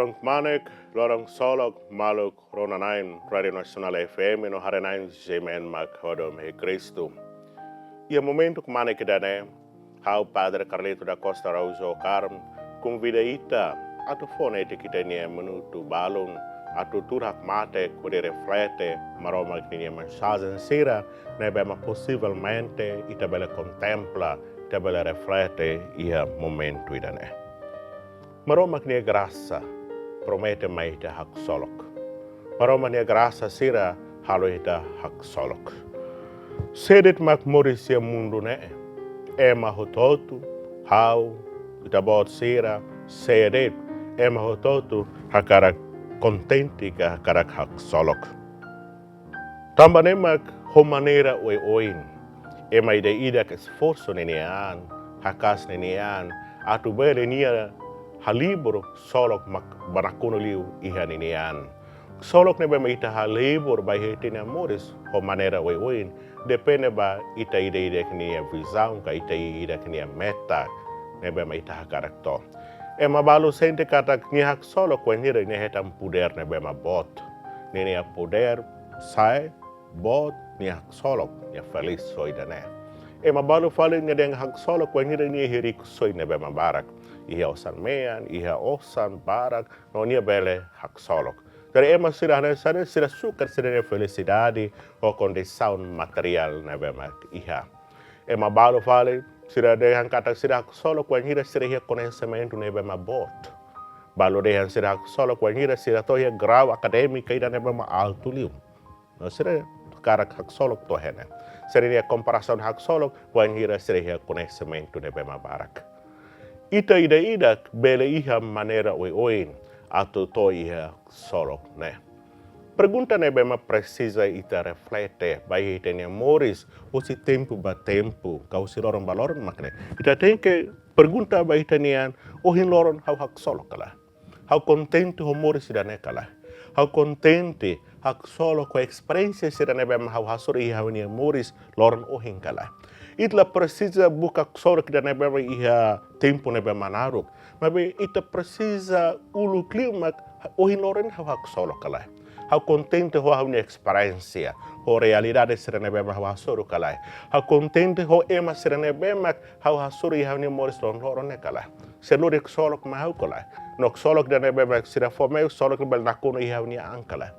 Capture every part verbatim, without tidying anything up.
Loron kmanek, loron ksolok, maluk rona-na'in, Rádiu Nasionál F M no haree-na'in, G M N mak hodo me Kristu. Iha momentu kmanek ida-ne'e, ha'u Padre Carlito da Costa Araújo Carmo konvida ita atu fó netik ita-nia minutu balun, atu tuur hakmatek hodi reflete Maromak ninia mensajen sira ne'ebé mak posivelmente ita bele kontempla, ita bele reflete iha momentu ida-ne'e. Maromak nia grasa promete mai ita haksolok. Maromak nia grasa sira halo ita haksolok. Sé de'it mak moris iha mundu ne'e? Ema hotu-hotu, ha'u, ita-boot sira, sé de'it, ema hotu-hotu hakarak kontente ka hakarak haksolok. Tanba ne'e mak ho maneira oioin, ema ida-idak esforsu ninia an, haka'as ninia an, atu bele nia halibur ksolok mak ba nakonu liu iha ninia an. Ksolok ne'ebé mak ita halibur ba iha ita-nia moris ho maneira oioin, depende ba ita ida-idak nia vizaun ka ita ida-idak nia meta ne'ebé mak ita hakarak to'o. Ema balu sente katak nia haksolok wainhira nia hetan podér ne'ebé mak boot. Ninia podér sai boot, nia haksolok, nia felís ho ida-ne'e. Ema balu fali nia dehan haksolok wainhira nia iha rikusoin ne'ebé mak barak. Iha osan-mean, iha osan barak, no nia bele haksolok. Jadi ema sira hanesan ne'e, sira sukat sira-nia felisidade ho kondisaun materiál ne'ebé mak iha. Ema balu fali, sira dehan katak sira haksolok wainhira sira iha koñesimentu ne'ebé mak boot. Balu dehan sira haksolok wainhira sira to'o iha grau akadémiku ida ne'ebé mak altu liu. No sira hakarak haksolok to'o iha ne'e. Sira-nia komparasaun haksolok wainhira sira iha koñesimentu ne'ebé mak barak. Ita ida-idak bele iha maneira oioin atu to'o iha ksolok ne'e. Pergunta ne'ebé mak presiza ita reflete ba iha ita-nia moris, husi tempu ba tempu, ka husi loron ba loron mak ne'e. Ita tenke pergunta ba ita-nia an, ohin loron ha'u haksolok ka lae? Ha'u kontente ho moris ida-ne'e ka lae? Ha'u kontente haksolok ho esperiénsia sira ne'ebé mak ha'u hasoru iha ha'u-nia moris loron ohin ka lae? Ita la presiza buka ksolok ida ne'ebé mak iha tempu ne'ebé mak naruk. Maibé ita presiza uluk liu mak ohin loron ha'u haksolok ka lae? Ha'u kontente ho ha'u-nia esperiénsia, ho realidade sira ne'ebé mak ha'u hasoru ka lae? Ha'u kontente ho ema sira ne'ebé mak ha'u hasoru iha ha'u-nia moris loron-loron ne'e ka lae? Sira lori ksolok mai ha'u ka lae? No ksolok ida ne'ebé mak sira fó mai ha'u, ksolok ne'ebé nakonu iha ha'u-nia an ka lae?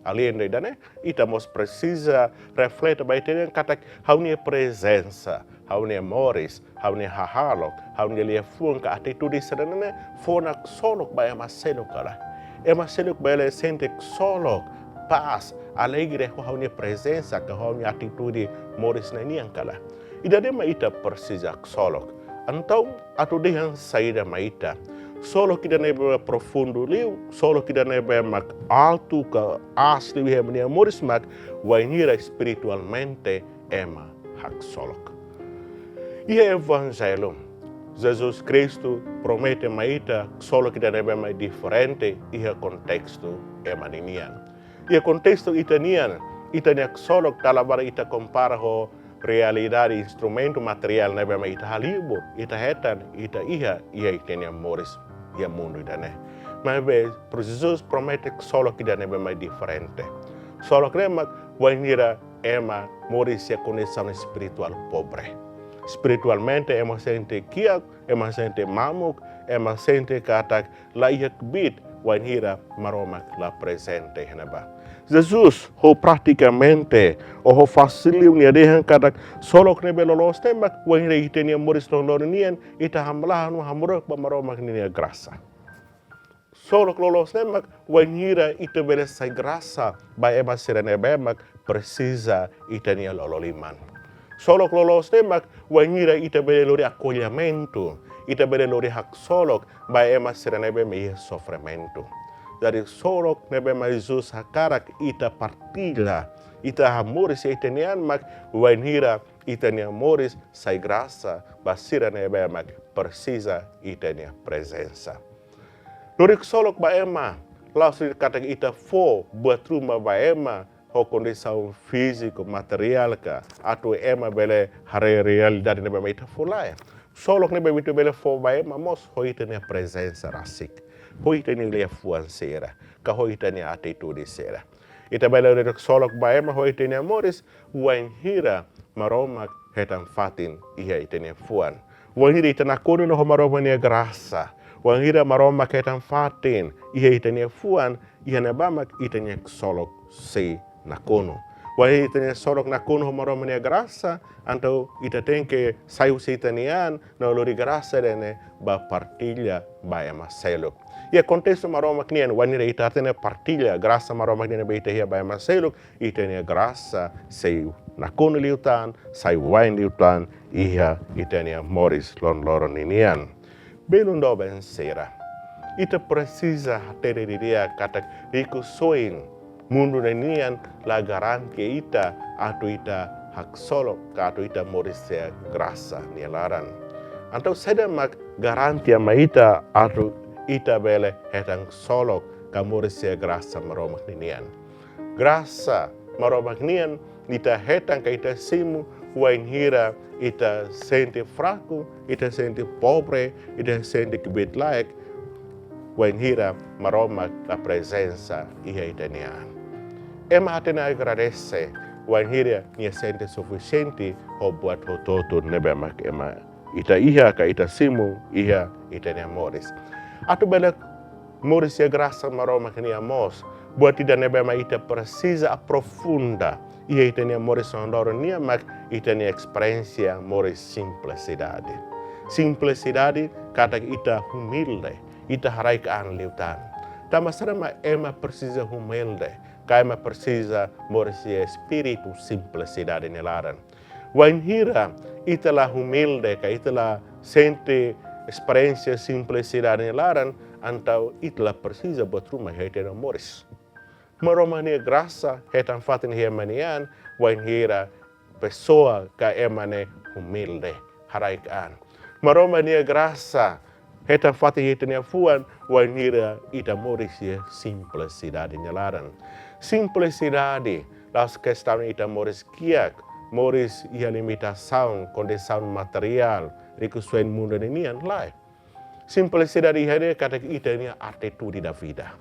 Aleinde ida-ne'e, ita mós presiza reflete ba ita-nia an katak ha'u-nia prezensa, ha'u-nia moris, ha'u-nia hahalok, ha'u-nia liafuan ka atitude sira-ne'e fó ona ksolok ba ema seluk ka lae? Ema seluk bele sente ksolok, pás, alegre ho ha'u-nia prezensa ka ha'u-nia atitude moris ne'e nian ka lae? Ida-ne'e mak ita presiza ksolok. Entaun, atu dehan saida mai ita? Ksolok ida ne'ebé mak profundu liu, ksolok ida ne'ebé mak altu ka aas liu iha ema nia moris mak wainhira espiritualmente ema haksolok. Iha Evanjellu, Jesus Kristu promete mai ita ksolok ida ne'ebé mak diferente iha kontestu ema ninian. Iha kontestu ita-nian, ita-nia ksolok dala barak ita kompara ho realidade instrumentu materiál ne'ebé mak ita halibur, ita hetan, ita iha, iha ita-nia moris iha mundu ida-ne'e. Maibé, pro-, Jesus promete ksolok ida ne'ebé mak diferente. Ksolok ne'e mak wainhira ema moris iha kondisaun espirituál pobre. Espiritualmente ema sente kiak, ema sente mamuk, ema sente katak la iha kbiit wainhira Maromak la prezente iha ne'ebá. Jesus, ho pratikamente, ou ho fasil liu nia dehan katak ksolok ne'ebé loloos ne'e mak wainhira ita-nia moris loron-loron nian, ita hamlaha no hamrook ba Maromak ninia grasa. Ksolok loloos ne'e mak wainhira ita bele sai grasa ba ema sira ne'ebé mak presiza ita-nia lolo-liman. Ksolok loloos ne'e mak wainhira ita bele lori akollimentu, ita bele lori haksolok ba ema sira ne'ebé mak iha sofrimentu. Jadi ksolok ne'ebé mak Jesus hakarak ita partilla, ita hamoris iha ita-nia an mak wainhira ita-nia moris sai grasa ba sira ne'ebé mak presiza ita-nia prezensa. Lori ksolok ba ema, la'ós de'it katak ita fó buat ruma ba ema ho kondisaun fíziku, materiál ka, atu ema bele haree realidade ne'ebé mak ita fó, lae. Ksolok ne'ebé mak ita bele fó ba ema mós ho ita-nia prezensa rasik. ho ita-nia liafuan sira, ka ho ita-nia atitude sira. Ita bele lori ksolok ba ema ho ita-nia moris, wainhira Maromak hetan fatin iha ita-nia fuan. Wainhira ita nakonu ona ho Maromak nia grasa, wainhira Maromak hetan fatin iha ita-nia fuan, iha ne'ebá mak ita-nia ksolok sei nakonu. Wainhira ita-nia ksolok nakonu ho Maromak nia grasa, entaun ita tenke sai husi ita-nia an no lori grasa ida-ne'e ba partilla ba ema seluk. Iha kontestu Maromak nian, wainhira ita hatene partilla grasa Maromak nian ba ita iha ba ema seluk, ita-nia grasa sei nakonu liután, sai wa'in liután iha ita-nia moris loron-loron ninian. Belun doben sira, ita presiza hatene didi'ak katak rikusoin mundu ne'e nian la garantia ita atu ita haksolok ka atu ita moris iha grasa nia laran. Entaun saida mak garantia mai ita atu ita bele hetan ksolok ka moris iha grasa Maromak ninian? Grasa Maromak nian ita hetan ka ita simu wainhira ita sente fraku, ita sente pobre, ita sente kbiit-laek, wainhira Maromak la prezensa iha ita-nia an. Ema hatene agradese wainhira nia sente sufisiente ho buat hotu-hotu ne'ebé mak ema ita iha ka ita simu iha ita-nia moris. Atu bele moris iha grasa Maromak nian mós, buat ida ne'ebé mak ita presiza aprofunda iha ita-nia moris loron-loron nian mak ita-nia esperiénsia moris simplisidade. Simplisidade katak ita humilde, ita haraik an liután. Tanba saida mak ema presiza humilde, ka ema presiza moris iha espíritu simplisidade nia laran? Wainhira ita la humilde ka ita la sente esperiénsia simplisidade nia laran, entaun ita la presiza buat ruma iha ita-nia moris. Maromak nia grasa hetan fatin iha ema nia an wainhira pesoa ka ema ne'e humilde, haraik an. Maromak nia grasa hetan fatin iha ita-nia fuan wainhira ita moris iha simplisidade nia laran. Simplisidade la'ós kestaun ita moris kiak, moris iha limitasaun, kondisaun materiál, rikusoin mundu ne'e nian, lae. Simplisidade iha ne'e katak ita-nia atitude da vida,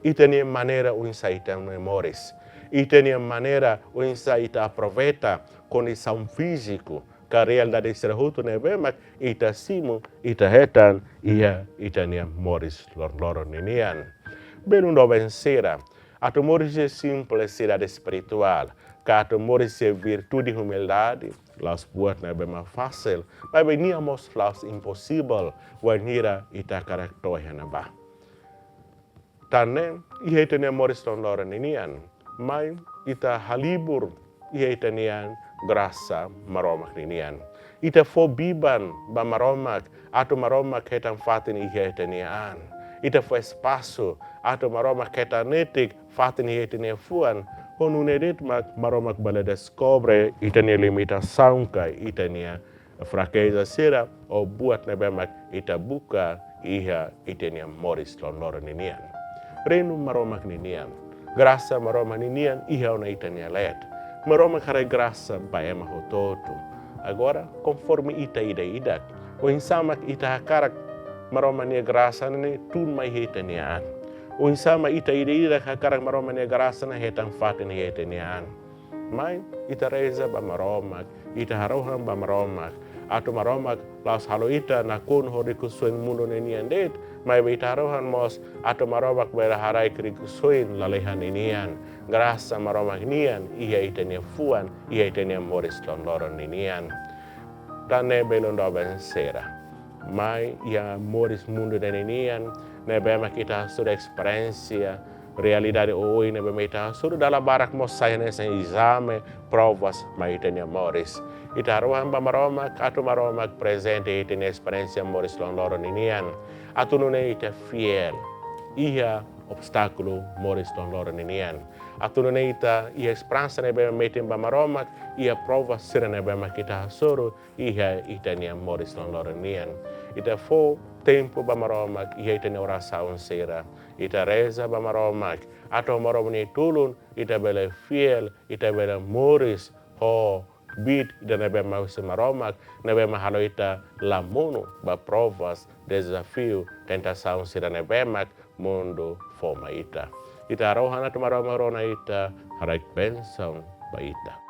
ita-nia maneira oinsá ita moris, ita-nia maneira oinsá ita aproveita kondisaun fíziku, ka realidade sira hotu ne'ebé mak ita simu, ita hetan iha ita-nia moris loron-loron ninian. Belun doben sira, atu moris iha simplisidade espirituál, ka atu moris iha virtude humildade, la'ós buat ne'ebé mak fasil, maibé nia mós la'ós imposivel wainhira ita hakarak to'o iha ne'ebá. Tan ne'e, iha ita-nia moris loron-loron ninian, mai ita halibur iha ita-nia grasa Maromak ninian. Ita fó biban ba Maromak, atu Maromak hetan fatin iha ita-nia an. Ita fó espasu, atu Maromak hetan netik fatin iha ita-nia fuan. Ho nune'e de'it mak Maromak bele deskobre ita-nia limitasaun ka ita-nia frakeza sira, ou buat ne'ebé mak ita buka iha ita-nia moris loron-loron ninian. Reinu Maromak ninian, grasa Maromak ninian iha ona ita-nia leet. Maromak haraik grasa ba ema hotu-hotu. Agora, konforme ita ida-idak, oinsá mak ita hakarak Maromak nia grasa ne'e tun mai iha ita-nia an? Oinsá mak ita ida-idak hakarak Maromak nia grasa ne'e hetan fatin iha ita-nia an? Mai, ita reza ba Maromak, ita harohan ba Maromak, atu Maromak la'ós halo ita nakonu ho rikusoin mundu ne'e nian de'it, maibé ita harohan mós atu Maromak bele haraik rikusoin lalehan ninian, grasa Maromak nian iha ita-nia fuan, iha ita-nia moris loron-loron ninian. Tan ne'e, belun doben sira, mai iha moris mundu ne'e nian, ne'ebé mak ita hasoru esperiénsia, realidade oioin ne'ebé mak ita hasoru, dala barak mós sai hanesan ezame, provas mai ita-nia moris. Ita harohan ba Maromak, atu Maromak prezente ita-nia esperiénsia moris loron-loron ninian. Atu nune'e ita fiél iha obstákulu moris loron-loron ninian. Atu nune'e ita iha esperansa ne'ebé metin ba Maromak iha provas sira ne'ebé mak ita hasoru iha ita-nia moris loron-loron nian. Ita fó tempu ba Maromak iha ita-nia orasaun sira. Ita reza ba Maromak, atu Maromak nia tulun ita bele fiél, ita bele moris ho kbiit ida ne'ebé mak husi Maromak, ne'ebé mak halo ita la monu ba provas, dezafiu, tentasaun sira ne'ebé mak mundu fó mai ita. Ita harohan atu Maromak rona ita, haraik bensaun ba ita.